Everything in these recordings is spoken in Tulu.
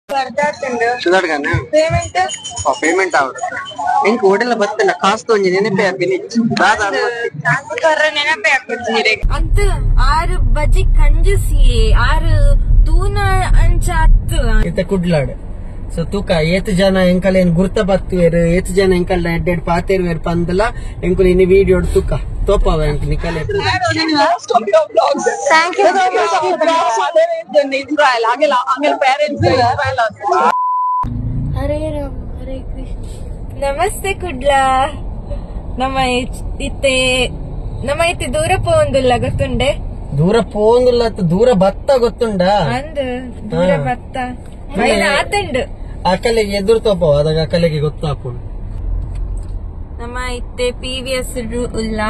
ಸುಧಾರ್ಗಾನ ಪೇಮೆಂಟ್ ಪೇಮೆಂಟ್ ಆವಡು ಎಂಕ್ ಓಡೆಲ್ಲ ಬತ್ತಲ್ಲ ಕಾಸ್ತು ಒಂಜಿ ನೆನಪೆ ಆಪಿನಿ ದಾದ ನೆನಪೆ ಹಾಕುತ್ತೀರಿ ಅಂತ ಆರು ಬಜಿ ಕಂಜಸಿ ಆರು ತೂನ ಅಂಚ ಅತ್ತು ಇತ್ತೆ ಕುಡ್ಲಾಡ್ ಸೊ ತೂಕ ಏತ್ ಜನ ಎಂಕಲ್ ಏನ್ ಗುರ್ತ ಬತ್ತುವೆರ್ ಏತ್ ಜನ ಎಂಕಲ್ ಎಡ್ ಎಡ್ ಪಾತೇರುವೆರ್ ಪಂದಲ ಎಂಕುಲು ಇನಿ ವಿಡಿಯೋ ತೂಕ ತೋಪವ ಎಂಕ್ ನಿಕಲೆ Most of your vlogs. Thank you. Most of your vlogs are there in Israel. Angel, Angel parents in Israel also. Hare Rama Hare Krishna. Namaste Kudla. ನಮ್ಮ ಇತ್ತೆ ನಮ್ಮ ಇತ್ತೆ ದೂರ ಪೋಂದುಲ್ಲ ಗೊತ್ತುಂಡೆ? ದೂರ ಪೋಂದುಲ್ಲ ದೂರ ಬತ್ತ ಗೊತ್ತುಂಡ? ಅಂದ್ ದೂರ ಬತ್ತ ಆತಂಡು ಅಕಲೆಗೆ ಎದುರು ತೋಪವ ಅದಾಗ ಅಕಲೆಗೆ ಗೊತ್ತಾಪುಂಡು. ನಮ್ಮ ಇತ್ತೆ P V S ಉಲ್ಲ.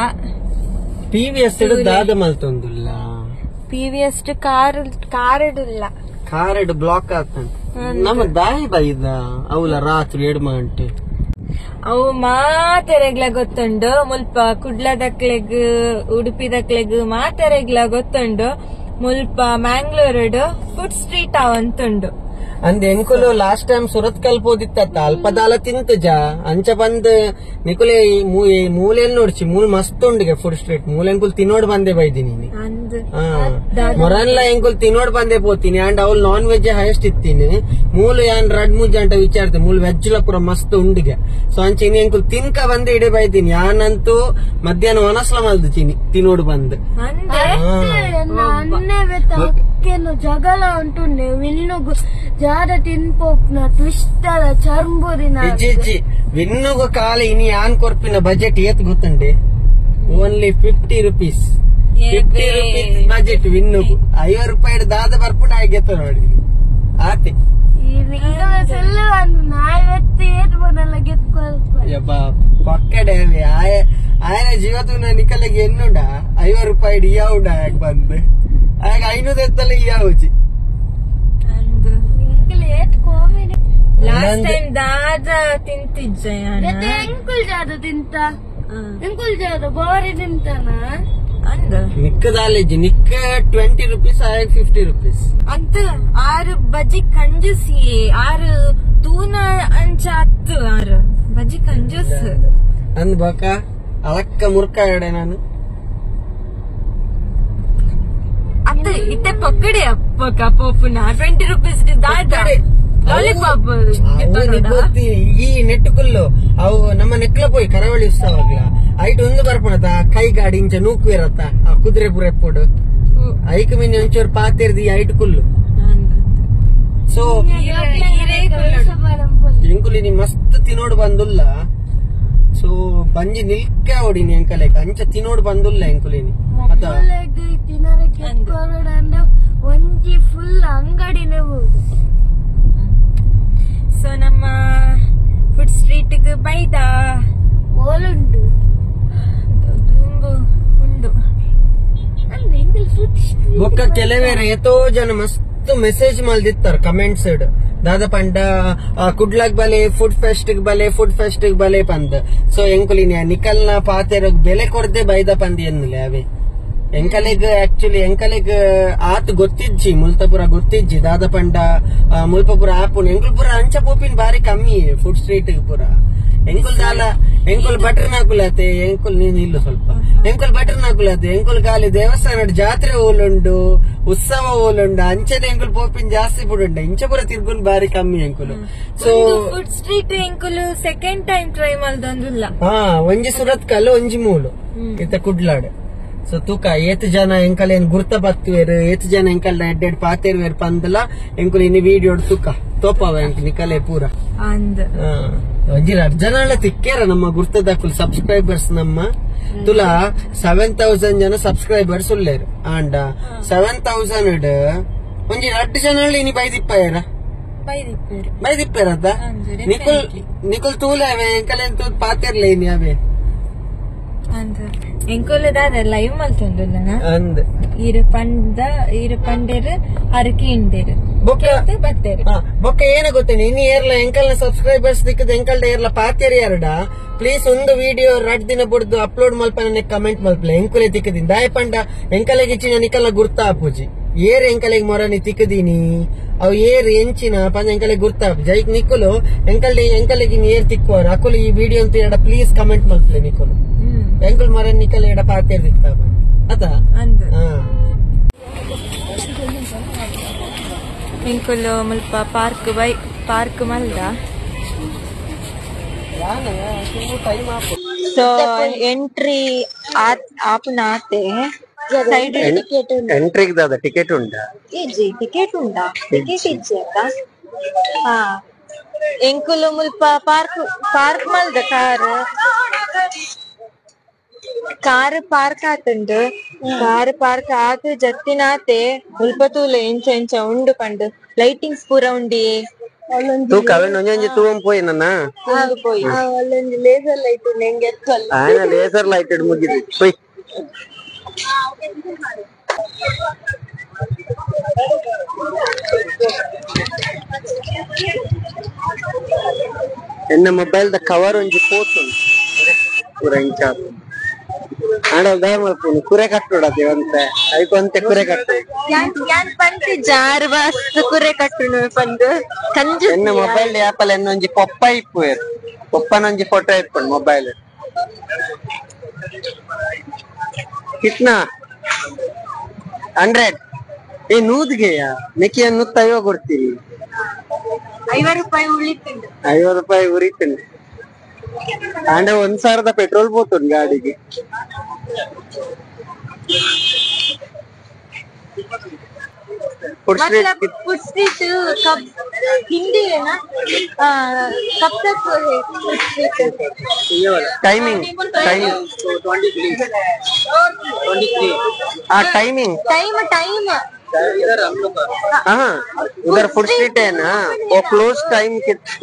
P V S ದಾದ ಮಲ್ತೊಂದುಲ್ಲ. P V S car ಕಾರಡುಲ್ಲ ಕಾರಡ್ block ಆತಂತ ನಮ್ಮ ದಾಯಿ ಬೈದ ಅವಲ ರಾತ್ರಿ 7 ಗಂಟೆ ಅವು ಮಾತೆರೆಗ್ಲ ಗೊತ್ತುಂಡು. ಮುಲ್ಪ ಕುಡ್ಲದಕ್ಲೆಗ್ ಉಡುಪಿದಕ್ಲೆಗ್ ಮಾತೆರೆಗ್ಲ ಗೊತ್ತುಂಡು. ಮುಲ್ಪ ಮ್ಯಾಂಗ್ಳೂರುಡು ಫುಡ್ ಸ್ಟ್ರೀಟ್ ಅವಂತುಂಡು. ಅಂದ್ ಎಂಕುಲು ಲಾಸ್ಟ್ ಟೈಮ್ ಸುರತ್ ಕಲ್ಪೋದಿತ್ತ ಅಲ್ಪದಾಲ ತಿಂತಜ ಅಂಚ ಬಂದ್ ನಿಕುಲೆ ಮೂಲೆನ್ ನೋಡ್ಚಿ ಮೂಲ್ ಮಸ್ತ್ ಉಂಡಿಗೆ ಫುಡ್ ಸ್ಟ್ರೀಟ್ ಮೂಲೆ ಎಂಕುಲ್ ತಿನ್ನೋಡ್ ಬಂದೆ ಬೈದಿನಿ. ಮೊರನ್ಲ ಎಂಕುಲ್ ತಿನ್ನೋಡ್ ಬಂದೆ ಪೋತೀನಿ ಅಂಡ್ ಅವ್ಲು non veg highest ಇತ್ತೀನಿ. ಮೂಲು ಯಾನ್ ರಡ್ ಮುಜ್ಜ ಅಂತ ವಿಚಾರ್ತೆ ಮೂಲ್ ವೆಜ್ ಲ ಪೂರ ಮಸ್ತ್ ಉಂಡಿಗೆ. ಸೊ ಅಂಚ ಇನಿ ಎಂಕುಲ್ ತಿನ್ಕ ಬಂದೆ ಇಡೆ ಬೈದಿನಿ. ಯಾನಂತೂ ಮಧ್ಯಾಹ್ನ ಒನಸ್ಲ ಮಲ್ದು ಚಿನಿ ತಿನ್ನೋಡ್ ಬಂದ್. ಜಗಳ ಉಂಟು ವಿಣ್ಣುಗು ಜಾದ ತಿನ್ಪೋಪ್ನ ಟ್ವಿಸ್ಟಲ ಚರ್ಂಬುದಿನ ಇಜ್ಜಿ ವಿಣ್ಣುಗು ಕಾಲ ಇನಿ ಯಾನ್ ಕೊರ್ಪಿನ ಬಜೆಟ್ ಏತ್ ಗೊತ್ತುಂಡೆ? Only 50 rupees. 50 rupees budget ವಿಣ್ಣುಗು. 50 ರೂಪಾಯಿ ದಾದ ಬರ್ಪುಂಡು ಆಯ್ಗೆತ್ತ ನೋಡಿ ಆತೆ. ಪಕ್ಕಡೆ ಆಯನ ಜೀವತುನ ನಿಕಲೆಗೆ ಎನ್ನುಂಡ 50 ರೂಪಾಯಿ ಇಯಾವುಂಡ ಆಗ ಬಂದು ಆಗ 500 ಎತ್ತಲ್ಲ ಇಯಾವುಜಿ. ಲಾಸ್ಟ್ ಟೈಮ್ ದಾದ ತಿಂತಿಜ್ಜ ಎಂಕುಲ್ ಜಾದ ತಿಂತ ಎಂಕುಲ್ ಜಾದ ಬಾರಿ ತಿಂತಾನ ಅಂದ ನಿಕ್ಕದಾಲೇಜಿ ನಿಕ್ಕ 20 ರುಪೀಸ್ ಆಗ 50 ರುಪೀಸ್ ಅಂತ ಆರು ಬಜಿ ಕಂಜೂಸಿ ಆರು ತೂನ ಅಂಚ ಅತ್ತು ಆರು ಬಜಿ ಕಂಜೂಸ್ ಅಂದ್ ಬಾಕ ಅಲಕ್ಕ ಮುರ್ಕ ಎಡೆ ನಾನು ಅತ್ತ ಇತ್ತೆ ಪಕ್ಕಡೆ ಅಪ್ಪಕ ಪೋಪುನ 20 ರುಪೀಸ್ ದಾದ ಲಾಲಿಪಾಪ್ ಈ ನೆಟ್ಟುಕುಲ್ಲು ಅವು ನಮ್ಮ ನೆಕ್ಲ ಪೋಯಿ ಕರಾವಳಿ ಉತ್ಸವಗ್ಲ ಐಟ್ ಒಂದು ಬರ್ಪಣತ ಕೈ ಗಾಡಿ ಇಂಚ ನೂಕು ಇರತ್ತ ಆ ಕುದುರೆ ಪುರ ಎಪ್ಪೋಡು ಐಕ್ ಮೀನ್ ಒಂಚೂರು ಪಾತಿರ್ದಿ ಐಟ್ ಕುಲ್ಲು. ಸೊ ಎಂಕುಲಿ ಮಸ್ತ್ ತಿನ್ನೋಡು ಬಂದುಲ್ಲ. ಸೊ ಬಂಜಿ ನಿಲ್ಕ ಹೊಡಿನಿ ಎಂಕಲೆಕ್ ಅಂಚ ತಿನ್ನೋಡು ಬಂದುಲ್ಲ ಎಂಕುಲಿನಿ. ಒಂಜಿ ಫುಲ್ ಅಂಗಡಿನೇ ಹೋಗು. ಸೊ ನಮ್ಮ ಫುಡ್ ಸ್ಟ್ರೀಟ್ ಬೈದ ಓಲುಂಡು ಉಂಡು. ಬೊಕ್ಕ ಕೆಲವೇರ ಎತೋ ಜನ ಮಸ್ತ್ ಮೆಸೇಜ್ ಮಲ್ದಿತ್ತಾರೆ ಕಮೆಂಟ್ಸ್ ದಾದ ಪಂಡ ಕುಡ್ಲಾಗ್ ಬಲೆ ಫುಡ್ ಫೆಸ್ಟ್ ಬಲೆ ಫುಡ್ ಫೆಸ್ಟ್ ಬಲೆ ಪಂದ್. ಸೊ ಎಂಕುಲಿನ ನಿಕಲ್ನ ಪಾತೆರ ಬೆಲೆ ಕೊಡ್ದೆ ಬೈದ ಪಂದ್ ಎನ್ನುಲೆ ಅವೇ ಎಂಕಲೆಗ್ ಆಕ್ಚುಲಿ ಎಂಕಲೆಗ್ ಆತ್ ಗೊತ್ತಿಜ್ಜಿ ಮುಲ್ತಪುರ ಗೊತ್ತಿಜ್ಜಿ ದಾದ ಪಂಡ ಮುಲ್ಪಪುರ ಆಪುನ್ ಎಂಕುಲ್ ಪುರ ಅಂಚ ಪೋಪಿನ್ ಬಾರಿ ಕಮ್ಮಿ ಫುಡ್ ಸ್ಟ್ರೀಟ್ ಪುರ. ಎಂಕುಲ್ ದಾಲ ಎಂಕುಲ್ ಬಟರ್ ನಾಕುಲತೆ ಎಂಕುಲ್ ನೀನ್ ಇಲ್ಲು ಸ್ವಲ್ಪ ಎಂಕುಲ್ ಬಟರ್ ನಾಕುಲತೆ ಎಂಕುಲ್ ಖಾಲಿ ದೇವಸ್ಥಾನ ಜಾತ್ರೆ ಓಲುಂಡು ಉತ್ಸವ ಓಲುಂಡು ಅಂಚನೆ ಎಂಕುಲ್ ಪೋಪಿನ್ ಜಾಸ್ತಿ ಪುಡುಂಡು ಇಂಚ ಪುರ ತಿರ್ಗುನ್ ಬಾರಿ ಕಮ್ಮಿ ಎಂಕುಲು. So food street ಎಂಕುಲು second time try ಮಲ್ದೊಂದುಲ್ಲ. ಹಾ ಒಂಜಿ ಸುರತ್ ಕಲ್ಲು ಒಂಜಿ ಮೂಲು ಇತ್ತ ಕುಡ್ಲಾಡ್. ಸೊ ತೂಕ ಏತ್ ಜನ ಎಂಕಲ್ ಏನ್ ಗುರ್ತ ಬತ್ತುವೆರ್ ಏತ್ ಜನ ಎಂಕಲ್ ಎಡ್ ಎಡ್ ಪಾತೇರುವೆರ್ ಪಂದಲ ಎಂಕುಲು ಇನಿ ವಿಡಿಯೋ ತೂಕ ತೋಪವ ಎಂಕ್ ನಿಕಲೆ ಪೂರ. ಒಂಜಿ ರಡ್ ಜನ ತಿಕ್ಕೇರ ನಮ್ಮ ಗುರ್ತದಕುಲ್ ಸಬ್ಸ್ಕ್ರೈಬರ್ಸ್ ನಮ್ಮ ತುಲಾ 7000 ಜನ ಸಬ್ಸ್ಕ್ರೈಬರ್ಸ್ ಉಲ್ಲೇರು ಆಂಡ 7000 ಒಂಜಿ ರಡ್ ಜನ ಇನಿ ಬೈದಿಪ್ಪೇರ ಬೈದಿಪ್ಪೇರತ್ತ ನಿಕುಲ್ ನಿಕುಲ್ ತೂಲೆ ಅವೆ ಎಂಕಲ್ ಏನ್ ತೂತ್ ಪಾತೇರ್ಲೆ ಇನಿ ಅವೇ ಎಂಕುಲು ದಾದ ಲೈವ್ ಮಲ್ತೊಂದುಲ್ಲನ ಅಂದ್ ಈರು ಪಂಡ ಈರು ಪಂಡೇರು ಅರಕಿ ಇಂಡೇರು ಬತ್ತೇರು ಬೊಕ್ಕ ಏನ ಗೊತ್ತೇನೆ ಇನಿ ಏರ್ಲ ಎಂಕಲ್ನ ಸಬ್ಸ್ಕ್ರೈಬರ್ಸ್ ದಿಕ್ಕದ ಎಂಕಲ್ಡ ಏರ್ಲ ಪಾತೇರಿ ಎರಡ ಪ್ಲೀಸ್ ಒಂದು ವಿಡಿಯೋ ರಡ್ ದಿನ ಬುಡ್ದು ಅಪ್ಲೋಡ್ ಮಲ್ಪನ ಕಮೆಂಟ್ ಮಲ್ಪಲೆ ಎಂಕುಲೆ ತಿಕ್ಕದಿನ ದಾಯ ಪಂಡ ಎಂಕಲೆಗೆ ಇಚ್ಚಿನ ನಿಕಲ್ನ ಗುರ್ತ ಆಪುಜಿ ಏರ್ ಎಂಕಲೆಗ್ ಮೊರನಿ ತಿಕ್ಕದೀನಿ ಅವು ಏರ್ ಎಂಚಿನ ಪಂದ ಎಂಕಲೆಗ್ ಗುರ್ತ ಜೈಕ್ ನಿಕ್ಕುಲು ಎಂಕಲ್ ಎಂಕಲೆಗ್ ಏರ್ ತಿಕ್ಕುವಾರು ಅಕುಲು ಈ ವಿಡಿಯೋ ಅಂತ ಎಡ ಪ್ಲೀಸ್ ಕಮೆಂಟ್ ಮಲ್ಪಲೆ ನಿಕ್ಕುಲು ಎಂಕಲ್ ಮೊರನ್ ನಿಕ್ಕಲ್ ಎಡ ಪಾತೇರ್ ದಿತ್ತ ಅತ ಎಂಕುಲು ಮುಲ್ಪ ಪಾರ್ಕ್ ಬೈ ಪಾರ್ಕ್ ಮಲ್ದ ಸೊ ಎಂಟ್ರಿ ಆಪುನ ಆತೆ ಸೈಡ್ ಟಿಕೆಟ್ ಎಂಟ್ರಿ ದಾದ ಟಿಕೆಟ್ ಉಂಟಾ ಇಜ್ಜಿ ಟಿಕೆಟ್ ಉಂಡಾ ಟಿಕೆಟ್ ಇಜ್ಜಿ ಅಕ್ಕ ಹಾ ಎಂಕುಲು ಮುಲ್ಪ ಪಾರ್ಕ್ ಪಾರ್ಕ್ ಮಲ್ದ ಕಾರ್ ಕಾರ್ ಪಾರ್ಕ್ ಆತುಂಡು ಕಾರ್ ಪಾರ್ಕ್ ಆತು ಜತ್ತಿನಾತೆ ಮುಲ್ಪ ತೂಲೆ ಎಂಚ ಎಂಚ ಉಂಡು ಪಂಡು ಲೈಟಿಂಗ್ಸ್ ಪೂರ ಉಂಡಿ ತೂಕ ಅವೆನ್ ಒಂಜೊಂಜಿ ತೂವಂ ಪೋಯಿ ನನ್ನ ಪೋಯಿ ಅಲ್ಲೊಂಜಿ ಲೇಸರ್ ಲೈಟ್ ಉಂಡು ಎಂಗೆ ಎತ್ತಲ್ಲ ಆಯನ ಲೇಸರ್ ಲೈಟ್ ಮುಗಿದು ಪೋಯ್ ಎನ್ನ ಮೊಬೈಲ್ the cover ಒಂಜಿ ಪೋತುಂಡು ಪೂರ ಇಂಚ ಆಂಡ ದಯ ಮಲ್ಪುನು ಕುರೆ ಕಟ್ಟುಡತೆ ಒಂತೆ ಐಕ್ ಒಂತೆ ಕುರೆ ಕಟ್ಟು ಯಾನ್ ಪಂತಿ ಜಾರ್ ಬಸ್ ಕುರೆ ಕಟ್ಟುನು ಪಂದು ಕಂಜು ಎನ್ನ ಮೊಬೈಲ್ ಆಪಲ್ ಎನ್ನ ಒಂಜಿ ಪೊಪ್ಪ ಇಪ್ಪುವೆರ್ ಪೊಪ್ಪನೊಂಜಿ ಫೋಟೋ ಇಪ್ಪುಂಡು ಮೊಬೈಲ್ ಕಿತ್ನಾ 100 ಏ ನೂದ್ಗೆಯ ಮೆಕ್ಕಿಯ ನೂತ್ತ ಐವ ಕೊಡ್ತೀರಿ 50 ರೂಪಾಯಿ ಉಳಿತುಂಡು 50 ರೂಪಾಯಿ ಉರಿತುಂಡು ಆಂಡ 1000 ಪೆಟ್ರೋಲ್ ಪೋತುಂಡು ಗಾಡಿಗೆ फूड स्ट्रीट मतलब फूड स्ट्रीट कब हिंदी है ना कब तक है फूड स्ट्रीट टाइमिंग टाइमिंग 23 हाँ टाइमिंग टाइम टाइम हाँ उधर फूड स्ट्रीट है ना वो क्लोज टाइम के 12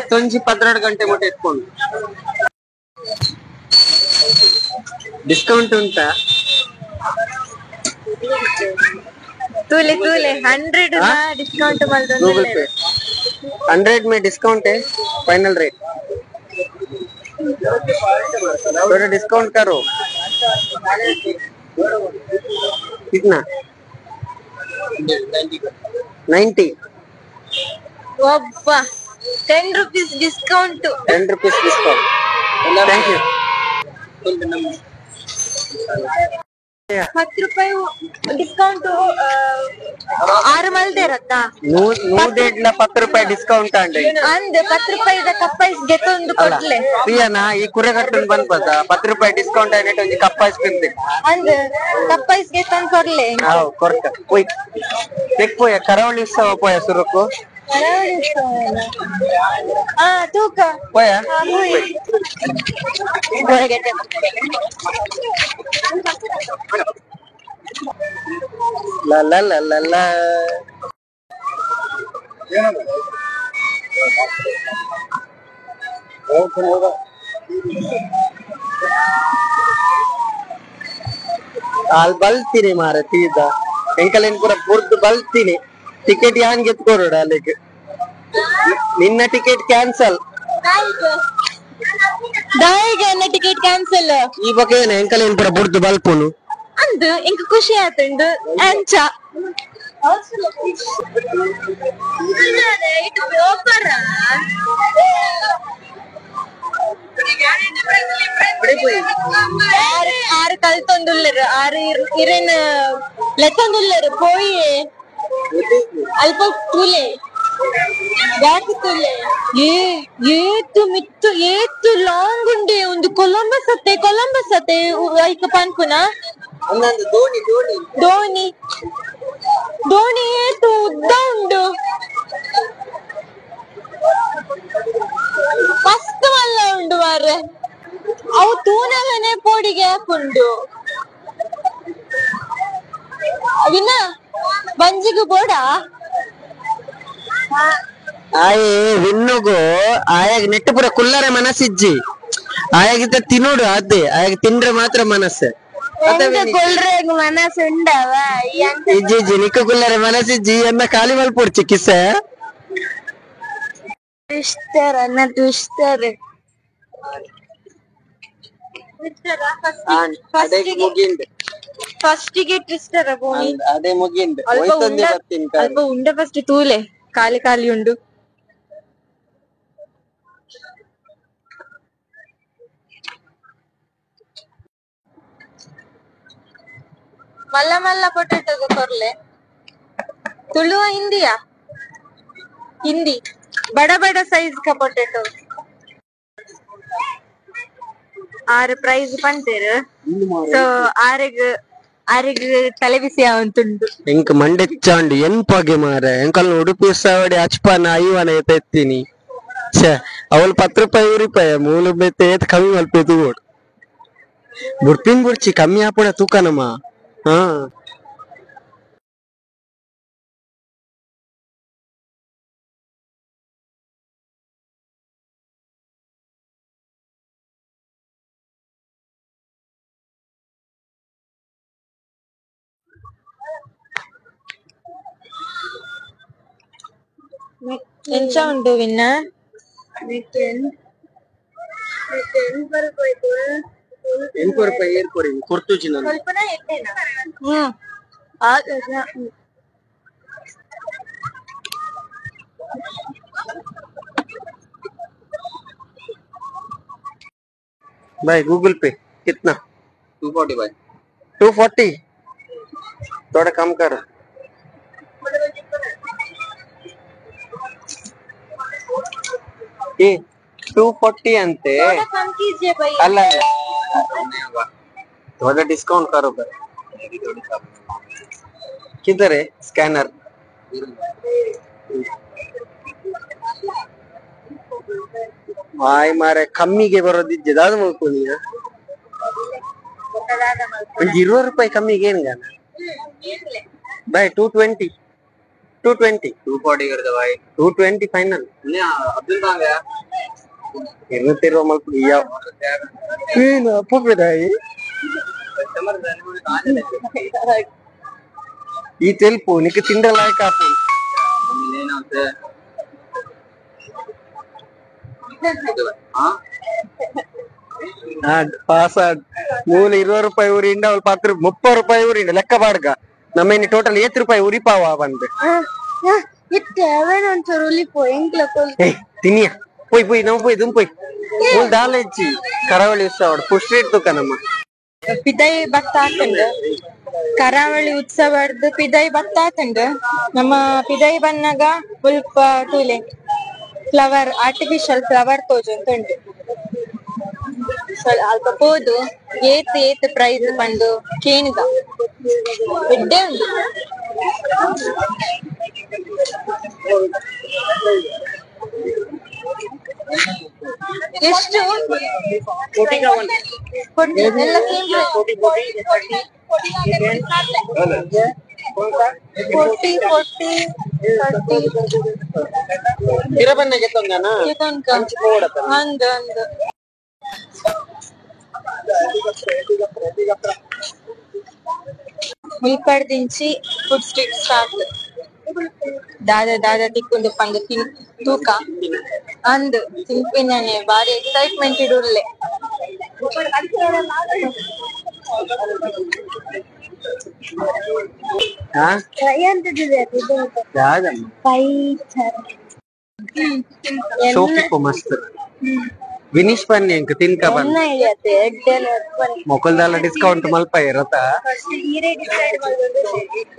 10 12 ಗಂಟೆ ಮಟ್ಟ ಎತ್ಕೊಂಡು ಡಿಸ್ಕೌಂಟ್ ಉಂಟಾ ತೂಲೆ ತೂಲೆ 100 ಡಿಸ್ಕೌಂಟ್ ಮಲ್ದೊಂದು गूगल पे 100 में डिस्काउंट है फाइनल रेट थोड़ा डिस्काउंट करो कितना 90 ಒಬ್ಬ 10 rupees discount 10 rupees discount thank you 10 ರೂಪಾಯಿ ಡಿಸ್ಕೌಂಟ್ ಆರು ಮಲ್ದೇರತ್ತ ನೂದೆಡ್ಲ 10 ರೂಪಾಯಿ ಡಿಸ್ಕೌಂಟ್ ಅಂಡೆ ಅಂದ್ 10 ರೂಪಾಯಿದ ಕಪ್ ಐಸ್ ಗೆತ್ತೊಂದು ಕೊಟ್ಲೆ ಪ್ರಿಯನ ಈ ಕುರೆ ಕಟ್ಟುನ್ ಬಂದ್ಪದ 10 ರೂಪಾಯಿ ಡಿಸ್ಕೌಂಟ್ అయినట్టు ಒಂಜಿ ಕಪ್ ಐಸ್ ಕ್ರೀಮ್ ಅಂದ್ ಕಪ್ ಐಸ್ ಗೆತ್ತೊಂದು ಕೊಡ್ಲೆ ಹಾವ್ ಕೊರ್ಕ ಪೋಯ್ ತೆಕ್ ಪೋಯ ಕರಾವಳಿ ಉತ್ಸವ ಪೋಯ ಸುರುಕು ಕರಾವಳಿ ಉತ್ಸವ ಆ ತೂಕ ಪೋಯ ಲ ಲ ಲ ಲ ಲ ಅಲ್ಲಿ ಬಲ್ತೀನಿ ಮಾರ ತೀದ ಎಂಕಲೇನ್ ಪೂರ ಬುರ್ದು ಬಲ್ತೀನಿ ಟಿಕೆಟ್ ಯಾನ್ ಗೆತ್ಕೊರೋಡ ಅಲ್ಲಿಗೆ ನಿನ್ನ ಟಿಕೆಟ್ ಕ್ಯಾನ್ಸಲ್ ದಾಯಿಗೆ ಎನ್ನ ಟಿಕೆಟ್ ಕ್ಯಾನ್ಸಲ್ ಈ ಬಗ್ಗೆ ಏನ ಎಂಕಲೇನ್ ಪೂರ ಬುರ್ದು ಬಲ್ಪುನು ಅಂದ್ ಇಂಕ ಖುಷಿ ಆತುಂಡು ಅಂಚ ಆರು ಕಲ್ತೊಂದುಲ್ಲೆರ್ ಆರು ಇರೇನ್ ಲೆತ್ತೊಂದುಲ್ಲೆರ್ ಪೋಯಿ ಅಲ್ಪ ತೂಲೆ ಬ್ಯಾಕ್ ತೂಲೆ ಏ ಏತು ಮಿತ್ತು ಏತು ಲಾಂಗ್ ಉಂಡೆ ಒಂದು ಕೊಲಂಬಸ್ ಅತ್ತೆ ಕೊಲಂಬಸ್ ಅತ್ತೆ ಐಕ ಪನ್ಪುನ ದೋಣಿ ದೋಣಿ ದೋಣಿ ದೋಣಿ ಏತು ಉದ್ದ ಉಂಡು ಮಸ್ತ್ ಮಲ್ಲ ಉಂಡು ಮಾರ್ರೆ ಅವು ತೂನಗನೆ ಪೋಡಿಗೆ ಹಾಕುಂಡು ಅವಿನ ಬಂಜಿಗು ಬೋಡ ಆಯೆ ವಿನ್ನುಗು ಆಯಾಗ ನೆಟ್ಟು ಪೂರ ಕುಲ್ಲರೆ ಮನಸ್ಸಿಜ್ಜಿ ಆಯಾಗಿದ್ದ ತಿನ್ನೋಡು ಅದೇ ಆಯಾಗ ತಿಂದ್ರೆ ಮಾತ್ರ ಮನಸ್ಸು ಮನಸ್ಸು ಉಂಡವ ಇಜ್ಜಿ ಇಜ್ಜಿ ನಿಕ್ಕ ಕುಲ್ಲರೆ ಮನಸ್ಸಿಜ್ಜಿ ಎನ್ನ ಖಾಲಿ ಮಲ್ಪೊಡ್ಚಿ ಕಿಸೆ ದುಷ್ಟರ್ ಅನ್ನ ದುಷ್ಟರ್ ಮುಗಿಂಡ್ ಫಸ್ಟ್ ಗೆ ಟ್ವಿಸ್ಟರ್ ಭೂಮಿ ಅದೇ ಮುಗಿಂಡ್ ಅಲ್ಪ ಉಂಡ ಫಸ್ಟ್ ತೂಲೆ ಖಾಲಿ ಖಾಲಿ ಉಂಡು ಮಲ್ಲ ಮಲ್ಲ ಪೊಟೆಟೊ ಕೊರ್ಲೆ ತುಳುವ ಹಿಂದಿಯಾ ಹಿಂದಿ ಬಡ ಬಡ ಸೈಜ್ ಕ ಪೊಟೆಟೊ ಆರು ಪ್ರೈಸ್ ಪಂತೇರು ಸೊ ಆರೆಗ್ ಆರೆಗ್ ತಲೆ ಬಿಸಿ ಅವಂತುಂಡು ಎಂಕ್ ಮಂಡೆ ಚಾಂಡು ಎನ್ಪಾಗೆ ಮಾರೆ ಎಂಕಲ್ ಉಡುಪಿ ಸಾವಡಿ ಅಚ್ಪಾನ ಐವನ ಎತ್ತೀನಿ ಛೇ ಅವಳು 10 ರೂಪಾಯಿ ರೂಪಾಯಿ ಮೂಲ ಬೆತ್ತೆ ಏತ್ ಕಮ್ಮಿ ಮಲ್ಪೆ ತೂಗೋಡು ಬುಡ್ಪಿನ್ ಬುಡ್ಚಿ ಕಮ್ಮಿ ಆಪುಣ ತೂಕನಮ್ಮ. ಹಾ ಎಂಚ ಉಂಡು ವಿನ್ನ भाई गूगल पे कितना 240 भाई 240 थोड़ा कम कर। ये 240 अंते थोड़ा कम कीजिए भाई। अल्ल थोड़ा डिस्काउंट करो भाई। किधर है स्कैनर? भाई मारे ಕಮ್ಮಿಗೆ ಬರೋದಿದ್ದೆ ದಾದ ಮಲ್ಕೊನಿಯ ಒಂದು 20 ರೂಪಾಯಿ ಕಮ್ಮಿಗೆ ಏನ್ ಗಾನ ಭಾಯ್ 220 220 240 कर दो भाई 220 फाइनल। नहीं अब्दुल कहाँ गया? 220 ಮಲ್ಪು ಏನು ಅಪ್ಪಬೇದಾಯಿ कस्टमर कहाँ चले गए? ಈ ತೆಲ್ಪು ನಿಕ್ ತಿಂಡ ಲಾಯಕ ಆಪು लेना उसे हाँ ಪಾಸ್ ಮೂಲ 20 ರೂಪಾಯಿ ಊರಿಂದ ಅವಳು 10 30 ರೂಪಾಯಿ ಊರಿಂದ ಲೆಕ್ಕ ಬಾಡ್ಗ ನಮ್ಮ ಟೋಟಲ್ 8 ರೂಪಾಯಿ ಉರಿಪಾವ ಬಂದು ತಿನ್ನಿಯ ಪೋಯ್ ಪೋಯ್ ನಾವು ಪೋಯ್ ದುಂ ಪೋಯ್ ಮೂಲ ದಾಲ ಹೆಚ್ಚಿ ಕರಾವಳಿ ಉತ್ಸವ ಫುಡ್ ಸ್ಟ್ರೀಟ್ ದುಕಾನಮ್ಮ ಪಿದೈ ಭತ್ತ ಹಾಕಂಡು ಕರಾವಳಿ ಉತ್ಸವದ ಪಿದೈ ಭತ್ತ ಹಾಕಂಡು ನಮ್ಮ ಪಿದೈ ಬನ್ನಾಗ ಉಲ್ಪ ತೂಲೆ flower artificial flower ತೋಜು ಅಂತ ಉಂಟು. ಅಲ್ಪ ಪೋದು ಏತ್ ಏತ್ ಪ್ರೈಸ್ ಬಂದು ಕೇಣಿಗ ಎಡ್ಡೆ ಉಂಟು. ಎಷ್ಟು ಎಲ್ಲ ಸೇಮ್ 40 40 30 ಅಂದು ಅಂದು ಮುಲ್ಪಡ್ದಿಂಚಿ food street start. ದಾದ ದಾದ ತಿಕ್ಕೊಂಡು ಪಂದು ತಿನ್ ತೂಕ ಅಂದು ತಿನ್ಪಿನಾನೆ ಬಾರಿ ಎಕ್ಸೈಟ್ಮೆಂಟ್ ಇಡುಲ್ಲೆ. ಮಸ್ತ್ ವಿನೀಶ್ ಬನ್ನಿ ಅಂಕ ತಿನ್ಕ ಬನ್ನಿ ಮೊಕಲ್ದಾಲ ಡಿಸ್ಕೌಂಟ್ ಮಲ್ಪ ಇರತ್ತ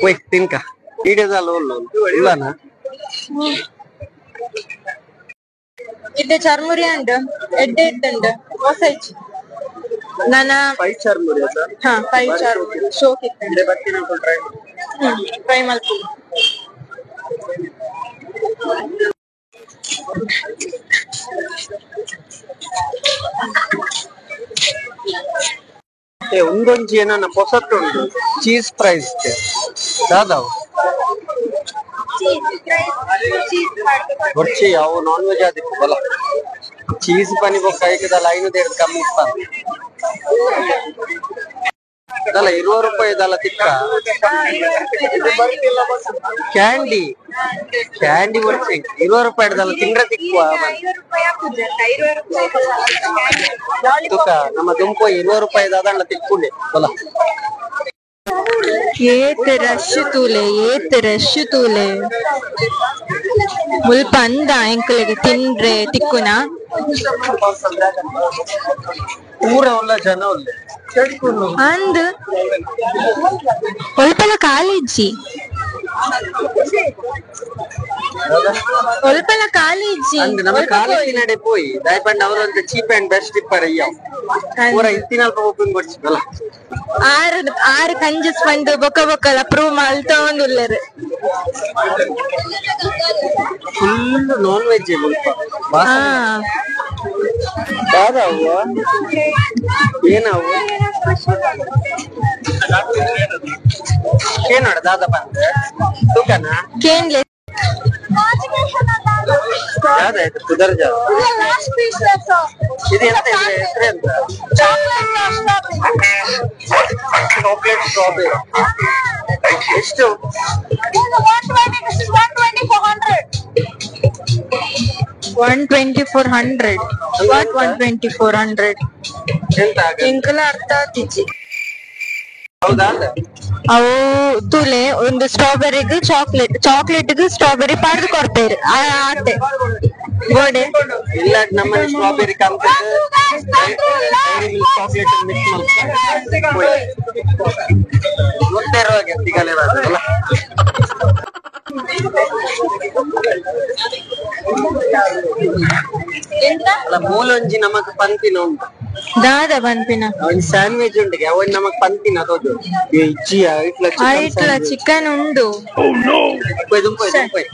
ಓಯ್ ತಿನ್ಕ ಈಡೇದಲ್ಲ ಇಲ್ಲನಾ ಇದ್ದೆ ಚರ್ಮುರಿ ಅಂಡ್ ಎಡ್ಡೆ ಇದ್ದಂಡ್ ಹೊಸ ನನ್ನ ಫೈವ್ ಚರ್ಮುರಿ ಹಾ ಫೈವ್ ಚರ್ಮುರಿ ಶೋಕ್ ಇತ್ತು ಟ್ರೈ ಮಲ್ಪು. ಒಂದೊಂಜಿ ಏನನ್ನ ಪೊಸತ್ತುಂಡು ಚೀಸ್ ಪ್ರೈಸ್ ದಾದಾವು ಬೊರ್ಚಿ ಅವು ನಾನ್ ವೆಜ್ ಆದಿಪ್ಪು ಬಲ ಚೀಸ್ ಪನಿ ಬೊಕ್ಕ ಐಕದ ಲೈನ್ ದೇಡ್ದು ಕಮ್ಮಿ ಇಪ್ಪ. ಅಲ್ಲ 20 ರೂಪಾಯಿದಲ್ಲ ತಿಕ್ಕ ಕ್ಯಾಂಡಿ ಕ್ಯಾಂಡಿ ಬರ್ಸಿ 20 ರೂಪಾಯಿದಲ್ಲ ತಿಂದ್ರೆ ತಿಕ್ಕುವ ತುಕ ನಮ್ಮ ದುಂಪು 20 ರೂಪಾಯಿದಾದ ತಿಕ್ಕೊಂಡೆ ಅಲ್ಲ. ಏತ್ ರಶ್ ತೂಲೆ ಏತ್ ರಶ್ ತೂಲೆ ಮುಲ್ಪ ಅಂದ ಎಂಕಲೆಗ್ ತಿಂದ್ರೆ ತಿಕ್ಕುನ ಊರ ಉಲ್ಲ ಜನ ಉಲ್ಲೆ ಅಂದ್ ಒಲ್ಪಲ ಕಾಲೇಜಿ ಒಲ್ಪಲ ಕಾಲೇಜಿ ಅಂದ್ ನಮ್ಮ ಕಾಲೇಜಿ ನಡೆ ಪೋಯಿ ದಯಪಂಡ ಅವರೊಂದು ಚೀಪ್ ಅಂಡ್ ಬೆಸ್ಟ್ ಇಪ್ಪರ ಅಯ್ಯೋ ಪೂರ ಇತ್ತಿನಲ್ಪ ಓಪನ್ ಕೊಡ್ಸಿದಲ್ಲ. ಆರು ಆರು ಕಂಜಸ್ ಬಂದು ಬೊಕ ಬೊಕ್ಕಲ ಅಪ್ರೂವ್ ಮಲ್ತೊಂದುಲ್ಲೆರ್. ಫುಲ್ ನಾನ್ ವೆಜ್ ಮುಲ್ಪ ದಾದ ಅವು ಏನವು ಏನೋಡ ದಾದ ಬಂತ ತುಕನ ಕೇನ್ಲೆ ಯಾವ್ದು ಆಯ್ತು ಪುದರ್ ಜಾದ ಇದು ಎಂತ ಇದ್ರ ಹೆಸರು ಎಂತ? ಚಾಕ್ಲೇಟ್ ಸ್ಟ್ರಾಬೆರಿ ಎಷ್ಟು? 12400. What 12400? ಎಂತ ಆಗ ಎಂಕಲ ಅರ್ಥ ಆತಿಜಿ. ಹೌದಾ? ಅವು ತೂಲೆ ಒಂದು ಸ್ಟ್ರಾಬೆರಿಗ್ ಚಾಕ್ಲೇಟ್ ಚಾಕ್ಲೇಟ್ ಸ್ಟ್ರಾಬೆರಿ ಪಾಡ್ದು ಕೊಡ್ತೇರು ಆತೆ ಗೋಡೆ ಇಲ್ಲ ನಮ್ಮನೆ ಸ್ಟ್ರಾಬೆರಿ ಕಾಂತದ ಚಾಕ್ಲೇಟ್ ಮಿಕ್ಸ್ ಮಾಡ್ತಾರೆ ತಿಗಲೆ ಅಲ್ಲ. ಅಲ್ಲ ಮೂಲೊಂಜಿ ನಮಕ್ ಪಂತಿನ ಉಂಟು ದಾದ ಪನ್ಪಿನ ಒಂಜಿ ಸ್ಯಾಂಡ್ವಿಚ್ ಉಂಟು ಅವನ್ ನಮಕ್ ಪಂತಿನ ತೋಜು ಇಜ್ಜಿ ಐಟ್ಲ ಐಟ್ಲ ಚಿಕನ್ ಉಂಡು ದುಂಪೊಯ್ ದುಂಪೊಯ್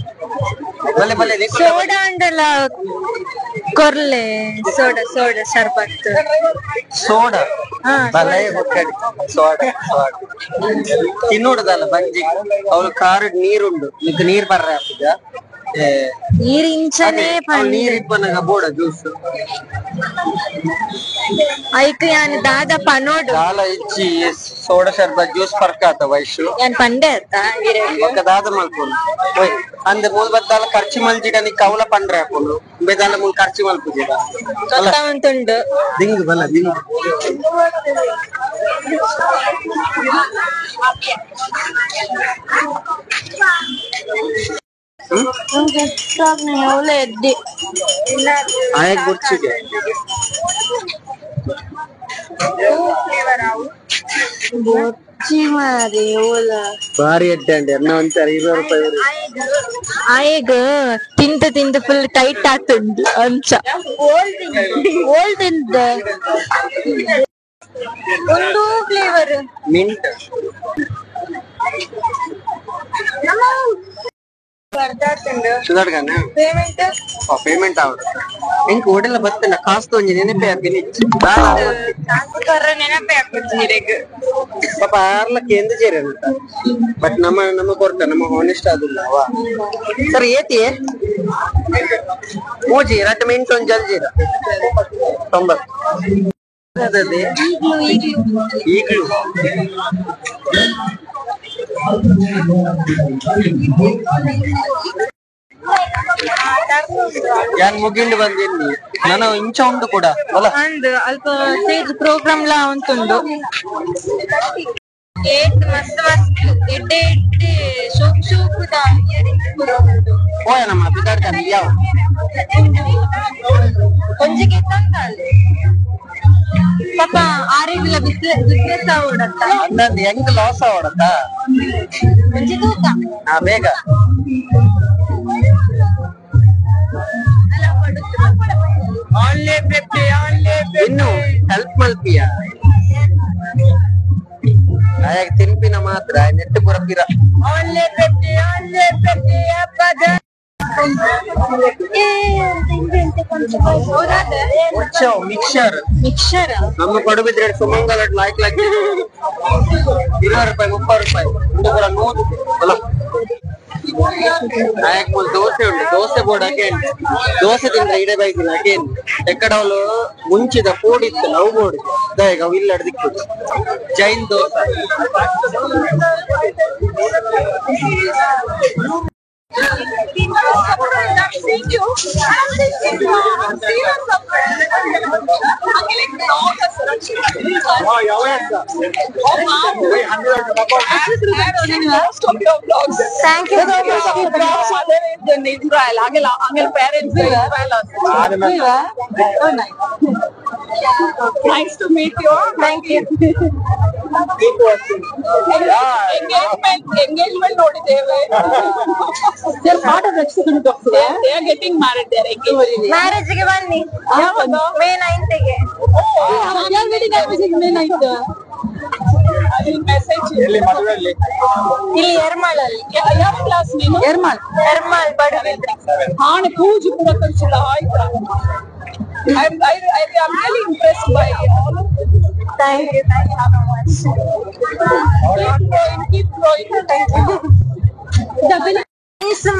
ಬಲೆ ಬಲೆ ಸೋಡಾ ಅಂಡಲ ಕೊರ್ಲೆ ಸೋಡಾ ಸೋಡಾ ಶರ್ಬತ್ ಸೋಡಾ ಬಲೆ ಹೊಕ್ಕಡಿ ಸೋಡಾ ಸೋಡಾ ತಿನ್ನುಡದಲ್ಲ ಬಂಜಿ ಅವಳು ಕಾರು ನೀರುಂಡು ನಿಕ್ ನೀರ್ ಬರ್ರೆ ಆಪುಜ ನೀರ್ ಇಂಚನೆ ನೀರ್ ಇಪ್ಪನಗ ಬೋಡ ಜ್ಯೂಸ್ ಐಕ್ ಯಾನ್ ದಾದ ಪನೋಡು ದಾಲ ಇಜ್ಜಿ ಸೋಡಾ ಶರ್ಬತ್ ಜ್ಯೂಸ್ ಪರ್ಕಾತ ವೈಶು ಯಾನ್ ಪಂಡೆ ಅತ್ತ ಬೊಕ್ಕ ದಾದ ಮಲ್ಪುನು ಓಯ್ ಅಂದ್ ಮೂಲ್ ಬತ್ತಾಲ ಖರ್ಚು ಮಲ್ಜಿಡ ನಿ ಕವಲ ಪಂಡ್ರೆ ಹಾಪುನು ಉಂಬೆದಾಲ ಮೂಲ್ ಖರ್ಚು ಮಲ್ಪುಜಿಡ ಗೊತ್ತಾವಂತುಂಡು ದಿಂಗ್ ಬಲ ದಿಂಗ್ ಆಯಕ್ ಗುರ್ಚಿಗೆ ಬಾರಿ ಅಡ್ಡೆ ಅಂಡಿ ಅನ್ನ ಒಂಚಾರ 20 ರೂಪಾಯಿ ಆಯಗ್ ತಿಂತ ತಿಂತ ಫುಲ್ ಟೈಟ್ ಆಗ್ತುಂಡು ಅಂಚ ಓಲ್ಡ್ ಒಂದು ಫ್ಲೇವರ್ ಮಿಂಟ್ ಸುಧಾರ್ಗಾನ ಪೇಮೆಂಟ್ ಪೇಮೆಂಟ್ ಆವಡು ಎಂಕ್ ಓಡೆಲ್ಲ ಬತ್ತಂಡ ಕಾಸ್ತು ಒಂಜಿ ನೆನಪೆ ಆಪಿನಿ ನೆನಪೆ ಆಪುಜಿ ಪಾಪ ಆರ್ಲಕ್ಕೆ ಎಂದು ചേരಂತ ಬಟ್ ನಮ್ಮ ನಮ್ಮ ಕೊರ್ತ ನಮ್ಮ ಹಾನೆಸ್ಟ್ ಆದುಲ್ಲ ಅವ ಸರ್ ಏತಿ ಮೂಜಿ ರಡ್ಡ್ ಮಿಂಟ್ ಒಂಜಿ ಜಲ್ಜೀರ 90 ಅದೇ ಈಗ್ಲೂ ಯಾನ್ ಮುಗಿಂಡು ಬಂದಿನಿ ನಾನು ಇಂಚ ಉಂಡು ಕೂಡ ಅಲ್ಲ ಅಂದ್ ಅಲ್ಪ ಸ್ಟೇಜ್ ಪ್ರೋಗ್ರಾಮ್ ಲಾ ಉಂಟುಂಡು ಏತ್ ಮಸ್ತ್ ಮಸ್ತ್ ಎಡ್ಡೆ ಎಡ್ಡೆ ಶೋಕ್ ಶೋಕುದ ಇಯರಿಂಗ್ಸ್ ಪೂರ ಉಂಡು ಓಯ ನಮ್ಮ ಪಿದಾಡ್ತಾನೆ ಯಾವ ಒಂಜಿಗೆ ತಂದಾಲೆ ಪಾಪ ಆರೆಗಿಲ ಬಿಸ್ನೆಸ್ ಆವಡತ್ತ ಅಂದಂದು ಹೆಂಗ್ ಲಾಸ್ ಆವಡತ್ತ ಒಂಜಿ ತೂಕ ಹಾ ಬೇಗ ಇನ್ನು ಹೆಲ್ಪ್ ಮಲ್ಪಿಯ ಆಯಾಗ ತಿನ್ಪಿನ ಮಾತ್ರ ನೆಟ್ಟು ಪುರ ಮಿಕ್ಸರ್ ಮಿಕ್ಸರ್ ನಮ್ಮ ಕೊಡಬಿದ್ರೆ ಸುಮಂಗಲ ಲಾಯ್ಕ್ ಲಾಯ್ಕ್ 20 ರೂಪಾಯಿ 30 ರೂಪಾಯಿ ಒಂದು ಕೂಡ 100 ಅಲ್ಲ. ನಾಯಕ್ ಮೂಲ ದೋಸೆ ಉಂಟು ದೋಸೆ ಬೋರ್ಡ್ ಅಗೇನ್ ದೋಸೆ ತಿಂದ್ರೆ ಇಡೆ ಬೈದಿಲ್ಲ ಅಗೇನ್ ಎಕ್ಕಡವಳು ಮುಂಚಿದ ಫುಡ್ ಇತ್ತು ಲವ್ ಬೋರ್ಡ್ ದಾಯಗ ಅವು ಇಲ್ಲ ದಿಕ್ಕು Jain dosa. Thank you. Israel. Angel parents Israel. Nice to meet you. Thank you. Engagement ನೋಡಿದ್ದೇವೆ. They are getting married. They are engaged. Marriage ಗೆ ಬನ್ನಿ ಮೇ 9th ಗೆ. I will message you. ಇಲ್ಲಿ ಎರ್ಮಾಳಲ್ಲಿ. ಯಾವ ಕ್ಲಾಸ್ ನೀನು? ಎರ್ಮಾಳ್ ಎರ್ಮಾಳ್ ಪಡುಬಿದ್ರೆ. ಹಾಣೆ ಪೂಜೆ ಕೂಡ ಕಳಿಸಿಲ್ಲ ಆಯ್ತಾ? I'm really impressed by all of you. Thank you, thank you so much. Keep growing, keep growing. Thank you.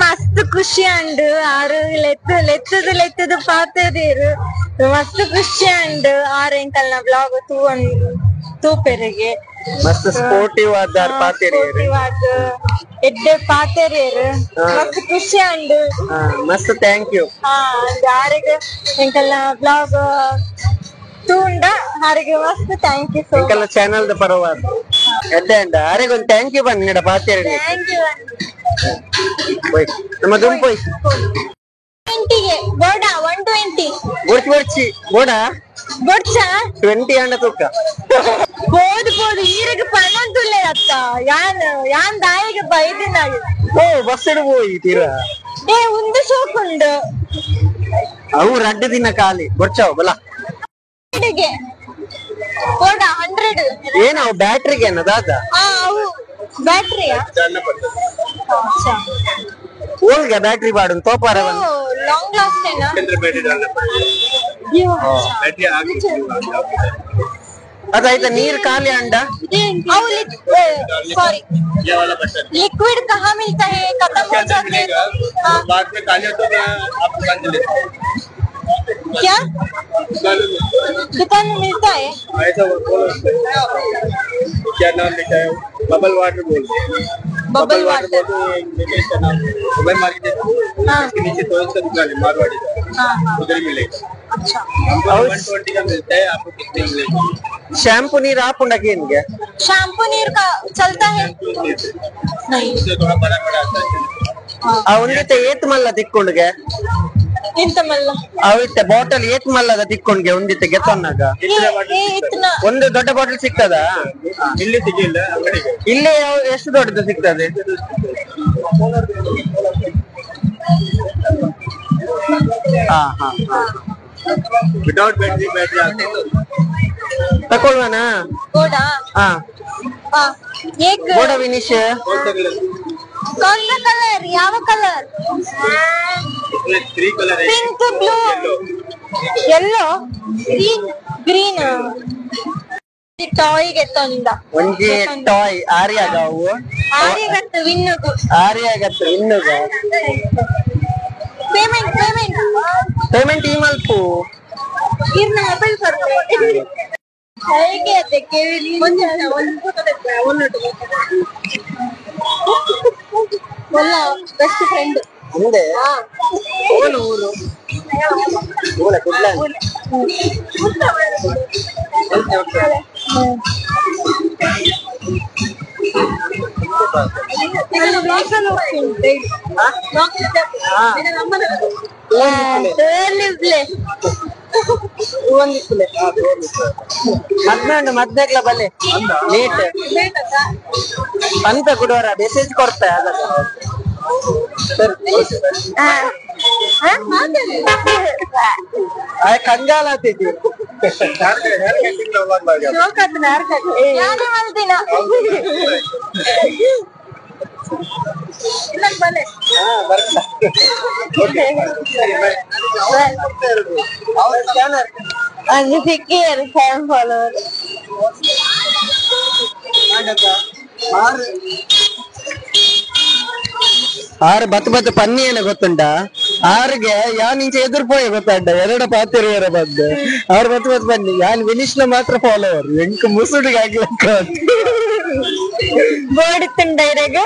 ಮಸ್ತ್ ಖುಷಿ ಅಂಡ್ ಆರು ಲೆತ್ತು ಲೆತ್ತದು ಲೆತ್ತದು ಪಾತೇರು ಮಸ್ತ್ ಖುಷಿ ಅಂಡ್ ಆರು ಎಂಕಲ್ನ ಬ್ಲಾಗ್ ತೂಪೆರಿಗೆ ಮಸ್ತ್ ಸ್ಪೋರ್ಟಿವ್ ಆದಾರ್ ಪಾತೇರಿಯರು. ಎಡ್ಡೆ ಪಾತೇರಿಯರು ಮಸ್ತ್ ಖುಷಿ ಅಂಡ್ ಮಸ್ತ್ thank you. ಹಾ ಆರಿಗೆ ಎಂಕಲ್ನ ಬ್ಲಾಗ್ ತೂಂಡ ಆರಿಗೆ ಮಸ್ತ್ thank you so ಎಂಕಲ್ನ channel ದ ಪರವಾದ ಎಡ್ಡೆ ಅಂಡ ಆರಿಗೆ ಒಂದು thank you ಬನ್ನಿ ಪಾತೇರಿ. Thank you. ನಮ್ಮ ದುಂಪೋಯ್ 20ಗೆ ಬೋಡ 120 ಬೋರ್ಚಿ ಬೋರ್ಚಿ ಬೋಡ ಬೊಡ್ಚಾ 20 ಅಂಡ ತೂಕ ಬೋದು ಬೋದು ಈರಗ ಪಣಂತುಲ್ಲೆ ಅತ್ತ ಯಾನ್ ಯಾನ್ ದಾಯಿಗೆ ಬೈದಿನ. ಓ ಬಸ್ ಹೋಯಿ ತೀರಾ ಏ ಒಂದು ಶೋಕುಂಡು ಅವು ರಡ್ಡು ದಿನ ಖಾಲಿ ಬೊಡ್ಚಾವ್ ಬಲ ಬೋಡ 100 ಏನವು ಬ್ಯಾಟ್ರಿಗೆ ಏನದಾದ ಅವು ಬ್ಯಾಟ್ರಿಯಾ ಓಲ್ಗೆ ಬ್ಯಾಟ್ರಿ ಬಾಡು ತೋಪಾರ ಲಾಂಗ್ ಲಾಸ್ಟ್ ಏನಾ ಅದಾಯ್ತಾ ನೀರ್ ಖಾಲಿ ಅಂಡ. सॉरी लिक्विड कहाँ मिलता है? खत्म हो जाते हैं बाद में खाली हो तो मैं आप दुकान चले। क्या दुकान में मिलता है? ऐसा बोलो क्या नाम लिखा है? बबल वाटर बोलते हैं। बबल वाटर का नाम मोबाइल मार्केट है इसके नीचे तो इसका दुकान है मारवाड़ी का, उधर मिलेगा। अच्छा हमको 120 का मिलता है, आपको कितने मिलेगा? शैम्पू नीर आपुंडके इनके शैम्पू नीर का चलता है नहीं, उससे थोड़ा बड़ा बड़ा आता है। ಆ ಒಂದಿತ್ತೆ ಏತ್ ಮಲ್ಲ ತಿಕ್ಕೊಂಡ್ಗೆ ಇಂತ ಮಲ್ಲ ಅವಿತ್ತೆ ಬಾಟಲ್ ಏತ್ ಮಲ್ಲದ ತಿಕ್ಕೊಂಡ್ಗೆ ಒಂದಿತ್ತೆ ಗೆತ್ತೊನ್ನಾಗ ಒಂದು ದೊಡ್ಡ ಬಾಟಲ್ ಸಿಗ್ತದ? ಇಲ್ಲಿ ಸಿಗಿಲ್ಲ ಅಂಗಡಿಗೆ. ಇಲ್ಲಿ ಎಷ್ಟು ದೊಡ್ಡದು ಸಿಗ್ತದೆ? ಹಾ ಹಾ ವಿತೌಟ್ ಬ್ಯಾಟ್ರಿ ಬ್ಯಾಟ್ರಿ ತಗೊಳ್ವನಾ? ಬೋಡಾ ಹಾ ಏಕ್ ಬೋಡ ವಿನಿಶ್ कौन सा कलर? ಯಾವ ಕಲರ್? इसमें 3 कलर है, pink, blue, yellow, green. Green toy ಗೆತ್ತೊಂದ ಒಂಜಿ ಟಾಯ್ ಆರ್ಯಾಗ ಅವು ಆರ್ಯಗತ್ತು ವಿನ್ನುಗು ಆರ್ಯಾಗತ್ತು ವಿನ್ನುಗ. ಪೇಮೆಂಟ್ ಪೇಮೆಂಟ್ ಪೇಮೆಂಟ್ ಈ ಮಲ್ಪು ಇರ್ನ ಮೊಬೈಲ್ ಕೊಡ್ತೆ ಹೇಗೆ ಅದಕ್ಕೆ ಒಂದು ಒಲ್ಲ ಬೆಸ್ಟ್ ಫ್ರೆಂಡ್ ಅಂದೆ ಓಲು ಊರು ಓಲ ಕುಡ್ಲ ಮದ್ಮೆ ಮದ್ಮೆಗ್ಲ ಬಲ್ಲೆ ಲೇಟ್ ಪಂತ ಕುಡುವರ ಮೆಸೇಜ್ ಕೊಡ್ತಾ ಅದಕ್ಕೆ. ಕಂಗಾಲ ಆತೈತಿ. ಅದು ಸಿಕ್ಕಿಯರು ಫ್ಯಾನ್ ಫಾಲೋವರ್. ಆರು ಬತ್ ಬತ್ ಪನ್ನಿ ಏನ ಗೊತ್ತುಂಟ ಆರ್ಗೆ ಯಾನ್ ಇಂಚೆ ಎದುರು ಪೋಯೆ ಗೊತ್ತಂಡ ಎರಡು ಪಾತಿರುವರ ಬಂದು ಆರು ಬತ್ ಬತ್ ಬನ್ನಿ ಯಾನ್ ವಿನಿಶ್ನ ಮಾತ್ರ ಫಾಲೋವರ್ ಎಂಕ್ ಮುಸುಡಿಗೆ ಆಗ್ಲಕ್ಕ ಬೋರ್ಡ್ ಇತ್ತುಂಡ ಇರೆಗ್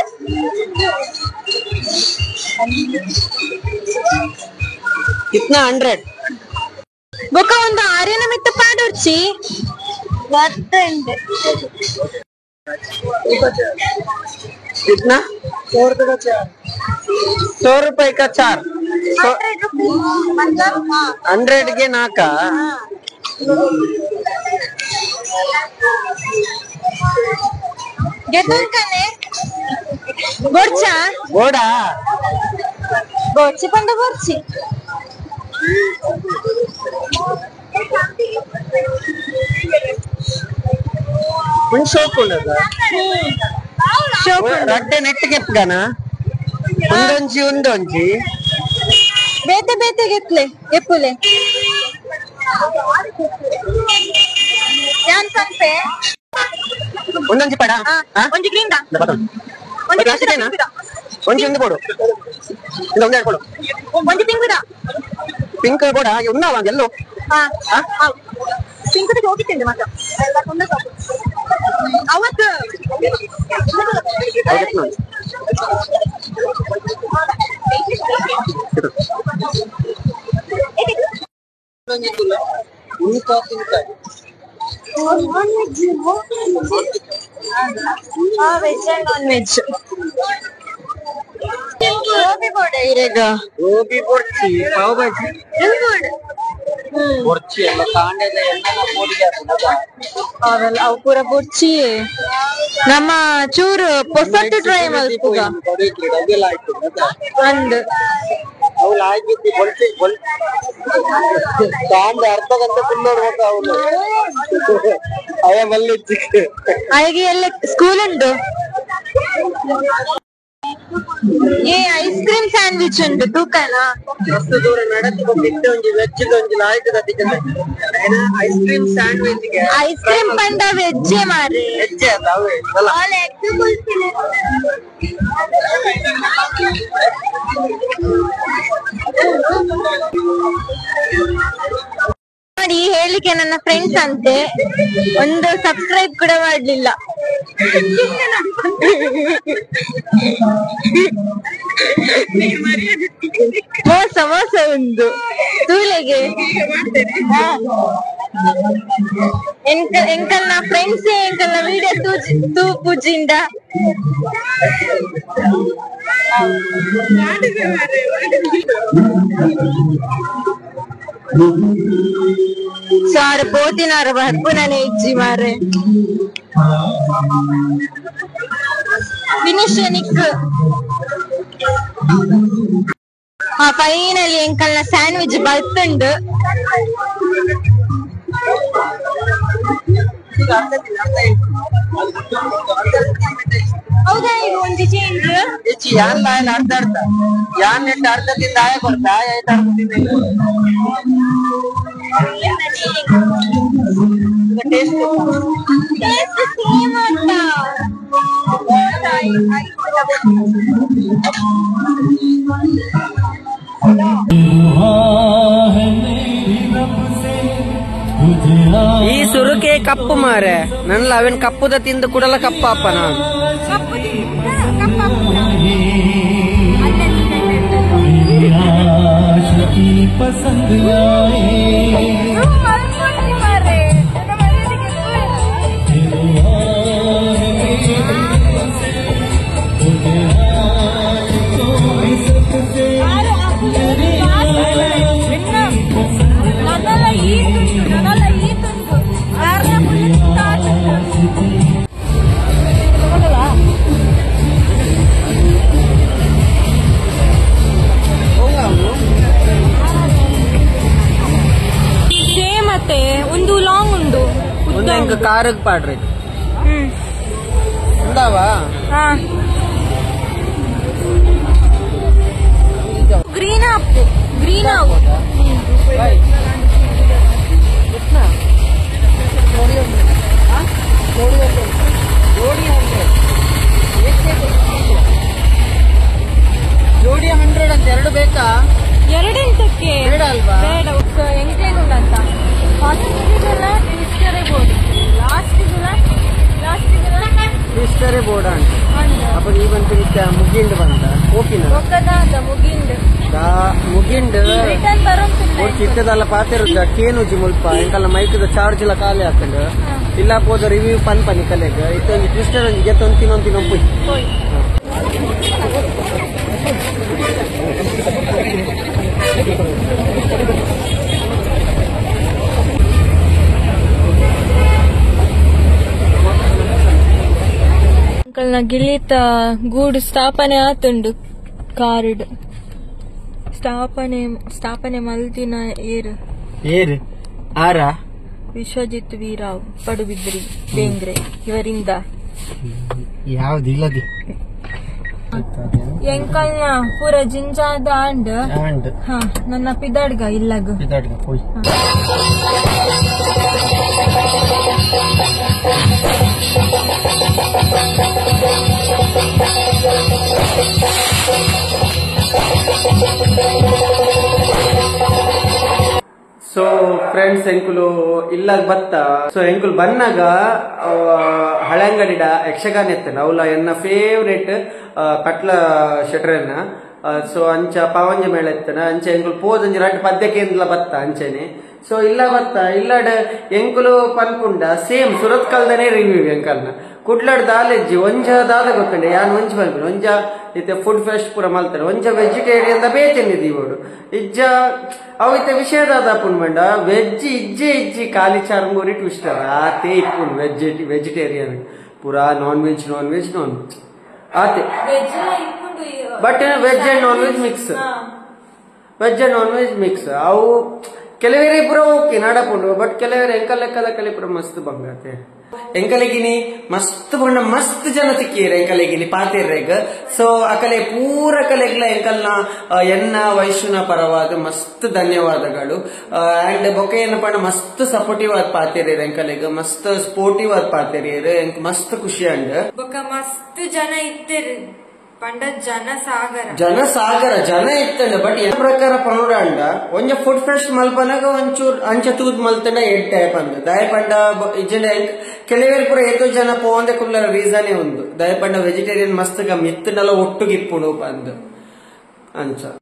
ಕಿತ್ನ 100 ಬೊಕ ಒಂದು ಆರ್ಯನ ಮಿತ್ತ ಪಾಡೊರ್ಚಿ कितना 100 रुपए का चार 100 रुपए का चार 100 ಗೆ ನಾಕ ಗೆತುಂಕನೆ ಬೊರ್ಚಾ ಬೋಡಾ ಬೊರ್ಚಿ ಪಂಡ ಬೊರ್ಚಿ ಒಂದ್ ಶೋಕ್ ಉಂಡದ ರಡ್ಡೆ ನೆಟ್ ಕೆಪ್ಗನ ಒಂದೊಂಜಿ ಒಂದೊಂಜಿ ಬೇತೆ ಬೇತೆ ಗೆತ್ಲೆ ಎಪ್ಪುಲೆ ಯಾನ್ ಪನ್ಪೆ ಒಂದೊಂಜಿ ಪಡ ಒಂಜಿ ಗ್ರೀನ್ ದಾ ಒಂಜಿ ಒಂಜಿ ಒಂದು ಕೊಡು ಇಲ್ಲ ಒಂದೇ ಕೊಡು ಒಂಜಿ ಪಿಂಕ್ ದಾ ಪಿಂಕ್ ಬೋಡ ಉನ್ನಾವ ಎಲ್ಲೋ ಪಿಂಕ್ ದ ಹೋಗಿತ್ತಿಂದ ಮಾತ್ರ ಅವತ್ತು veg and non veg gobi ಬೋಡ ಇರೆಗ gobi ಬೊರ್ಚಿ pav bhaji ಬೊರ್ಚಿ ಎಲ್ಲ ಕಾಂಡೆದ ಎಲ್ಲ ಪೋಡಿಗೆ ಅವೆಲ್ಲ ಅವು ಪೂರ ಬೊರ್ಚಿ ನಮ್ಮ ಚೂರು ಪೊಸತ್ತು ಟ್ರೈ ಮಲ್ಪುಗ ಅವೆಲ್ಲ ಆಯ್ತು ಅಂದ್ ಅವ್ಳು ಆಗಿದ್ದಿ ಬೊಲ್ಚಿ ಬೊಲ್ ಕಾಂಡೆ ಅರ್ಧ ಗಂಟೆ ತಿನ್ನೋಡ್ಬೇಕು ಅವನು ಅಯ ಮಲ್ಲಿ ಚಿಕ್ಕ ಅಯ್ಗೆ ಎಲ್ಲ ಸ್ಕೂಲ್ ಉಂಟು ಏ ಐಸ್ ಕ್ರೀಮ್ ಸ್ಯಾಂಡ್ವಿಚ್ ಉಂಟು ತೂಕನ ಮಸ್ತ್ ದೂರ ನಡತ್ ಬಿಟ್ಟು ಒಂಜಿ ವೆಜ್ ಒಂಜಿ ಲಾಯ್ಕ್ ಐಸ್ ಕ್ರೀಮ್ ಸ್ಯಾಂಡ್ವಿಚ್ ಗೆ ಐಸ್ ಕ್ರೀಮ್ ಪಂಡ ವೆಜ್ಜೆ ಮಾರ್ರೆ ವೆಜ್ ಅಲ್ಲ ಅವೇ ಅಲ್ಲ ನೋಡಿ ಹೇಳಿಕೆ ನನ್ನ ಫ್ರೆಂಡ್ಸ್ ಅಂತೆ ಒಂದು ಸಬ್ಸ್ಕ್ರೈಬ್ ಕೂಡ ಮಾಡ್ಲಿಲ್ಲ ಮೋಸ ಮೋಸ ಒಂದು ತೂಲೆಗೆ ಎಂಕಲ್ನ ಫ್ರೆಂಡ್ಸ್ ಎಂಕಲ್ನ ವಿಡಿಯೋ ತೂ ಪೂಜಿಂದ ಸಾರ್ ಪೋತಿನಾರ ಬರ್ಪುನನೆ ಇಜ್ಜಿ ಮಾರೆ ಫಿನಿಶ್ ನಿಕ್ ಫೈನಲಿ ಎಂಕಲ್ನ ಸ್ಯಾಂಡ್ವಿಚ್ ಬರ್ತುಂಡು ಹೌದಾ ಇದು ಒಂಜಿ ಚೇಂಜ್ ಹೆಚ್ಚಿ ಯಾನ್ ಲಾಯನ್ ಅರ್ಧ ಅರ್ಧ ಯಾನ್ ನೆಟ್ ಅರ್ಧದಿಂದ ಆಯ ಕೊಡ್ತಾ ಆಯ ಅರ್ಧದಿಂದ ಟೇಸ್ಟ್ ಸೇಮ್ ಅಂತ ಈ ಸುರುಕೆ ಕಪ್ಪು ಮಾರೆ ನನ್ನ ಅವನ್ ಕಪ್ಪುದ ತಿಂದು ಕೂಡಲ ಕಪ್ಪ ನಾನು ಸೇಮ್ ಅತ್ತೆ ಒಂದು ಲಾಂಗ್ ಉಂಡು ಒಂದು ಎಂಕ ಕಾರಗ್ ಪಾಡ್ರಿ ಉಂಡಾವ ಗ್ರೀನ್ ಅಪ್ಪು ಗ್ರೀನ್ ಅವು ಮುಗಿಂಡ್ ಬಂದ ಓಕೆನಾ ಬೊಕ್ಕದಾದ ಮುಗಿಂಡ್ ದಾ ಮುಗಿಂಡ್ ರಿಟರ್ನ್ ಬರೋಂತಿಲ್ಲ ಚಿಕ್ಕದಲ್ಲ ಪಾತಿರುದ ಕೇನುಜಿ ಮುಲ್ಪ ಎಂಕಲ್ಲ ಮೈಕ್ದ ಚಾರ್ಜ್ ಎಲ್ಲ ಖಾಲಿ ಆತಂಡ್ ಇಲ್ಲ ಪೋದ ರಿವ್ಯೂ ಪನ್ ಪನಿ ಕಲೆಗ್ ಇತ್ತೊಂಜಿ ಟ್ವಿಸ್ಟರ್ ಒಂಜಿ ಗೆತ್ತೊಂದು ತಿನ್ನೊಂದು ತಿನ್ನೊಂದು ಪೋಯ್ ಅಂಕಲ್ನ ಗಿಳಿತ ಗೂಡು ಸ್ಥಾಪನೆ ಆತುಂಡು ಕಾರ್ಡ್ ಸ್ಥಾಪನೆ ಸ್ಥಾಪನೆ ಮಲ್ದಿನ ಏರು ಏರು ಆರ ವಿಶ್ವಜಿತ್ ವೀರಾವ್ ಪಡುಬಿದ್ರಿ ಬೇಂದ್ರೆ ಇವರಿಂದ ಯಾವ್ದು ಇಲ್ಲದಿ ಎಂಕಲ್ನ ಪೂರ ಜಿಂಜಾದ ಅಂಡ್ ಅಂಡ್ ಹಾ ನನ್ನ ಪಿದಾಡ್ಗ ಇಲ್ಲಗ ಇದಾಡ್ಗ ಪೋಯ್ ಸೊ ಫ್ರೆಂಡ್ಸ್ ಎಂಕುಲು ಇಲ್ಲಾಗ ಬತ್ತ ಸೊ ಎಂಕುಲು ಬನ್ನಾಗ ಹಳೆಂಗಡಿಡ ಯಕ್ಷಗಾನ ಎತ್ತನ ಅವಲ ಎನ್ನ ಫೇವ್ರೇಟ್ ಕಟ್ಲ ಶೆಟ್ರನ್ನ ಸೊ ಅಂಚ ಪಾವಂಜ ಮೇಳ ಎತ್ತನ ಅಂಚ ಎಂಕುಲು ಪೋದಂಜಿ ರಡ್ಡ್ ಪದ್ಯಕೇಂದ್ಲ ಬತ್ತ ಅಂಚನೆ ಸೊ ಇಲ್ಲ ಬತ್ತ ಇಲ್ಲಡ ಎಂಕುಲು ಪನ್ಪುಂಡ ಸೇಮ್ ಸುರತ್ ಕಲ್ದನೆ ರಿವ್ಯೂ ಎಂಕಲ್ನ ಕುಡ್ಲಡ್ ದಾಲೆಜ್ಜಿ ಒಂಜ ದಾದ ಗೊತ್ತಂಡೆ ಯಾನ್ ಒಂಜಿ ಪನ್ಪಿನ ಒಂಜ ಇತ್ತೆ ಫುಡ್ ಫೆಸ್ಟ್ ಪೂರ ಮಲ್ತಾರೆ ಒಂಜ ವೆಜಿಟೇರಿಯನ್ ದ ಬೇತೆನೆ ದೀವೋಡು ಇಜ್ಜ ಅವು ಇತ್ತೆ ವಿಷಯ ದಾದ ಪಂಡ ವೆಜ್ ಇಜ್ಜೆ ಇಜ್ಜಿ ಖಾಲಿ ಚಾರ್ಮೂರಿ ಟ್ವಿಸ್ಟರ್ ಆತೆ ಇಪ್ಪುಂಡು ವೆಜ್ ವೆಜಿಟೇರಿಯನ್ ಪೂರಾ non veg non veg non veg ಆತೆ but veg and non veg mix veg and non veg mix ಅವು ಕೆಲವೇರೆ ಪೂರ ಓಕೆ ನಡಪುಂಡು ಬಟ್ ಕೆಲವೇರೆ ಎಂಕಲ್ ಲೆಕ್ಕದ ಕಲೆ ಪೂರ ಮಸ್ತ್ ಬಂಗಾತೆ ಎಂಕಲೆಗಿನಿ ಮಸ್ತ್ ಬಣ್ಣ ಮಸ್ತ್ ಜನ ತಿಕ್ಕಿರ ಎಂಕಲೆಗಿನಿ ಪಾತಿರ್ರೆಗ್ ಸೊ ಅಕಲೆ ಪೂರ ಕಲೆಗ್ಲ ಎಂಕಲ್ನ ಎನ್ನ ವೈಷ್ಣುನ ಪರವಾದ ಮಸ್ತ್ ಧನ್ಯವಾದಗಳು ಅಂಡ್ ಬೊಕೆ ಏನಪ್ಪ ಮಸ್ತ್ ಸಪೋರ್ಟಿವ್ ಆದ ಪಾತಿರ್ರೆ ಎಂಕಲೆಗ್ ಮಸ್ತ್ ಸ್ಪೋರ್ಟಿವ್ ಆದ ಪಾತಿರ್ರೆ ಎಂಕ್ ಮಸ್ತ್ ಖುಷಿ ಅಂಡ್ ಬೊಕ್ಕ ಮಸ್ತ್ ಜನ ಇತ್ತೆರ್ ಪಂಡ ಜನಸಾಗರ ಜನಸಾಗರ ಜನ ಇತ್ತಂಡ ಬಟ್ ಎನ್ ಪ್ರಕಾರ ಪನುಡಂಡ ಒಂಜ ಫುಡ್ ಫೆಸ್ಟ್ ಮಲ್ಪನಾಗ ಒಂಚೂರ್ ಅಂಚ ತೂದ್ ಮಲ್ತಂಡ ಎಡ್ ಟೈಪ್ ಅಂದ ದಯಪಂಡ ಇಜ್ಜಂಡ ಕೆಲವೇರು ಪೂರ ಏತೋ ಜನ ಪೋವಂದೆ ಕುಲ್ಲರ ರೀಸನೇ ಒಂದು ದಯಪಂಡ ವೆಜಿಟೇರಿಯನ್ ಮಸ್ತ್ ಕಮ್ಮಿ ಇತ್ತಂಡಲ ಒಟ್ಟುಗಿಪ್ಪುಂಡು ಪಂದ್ ಅಂಚ.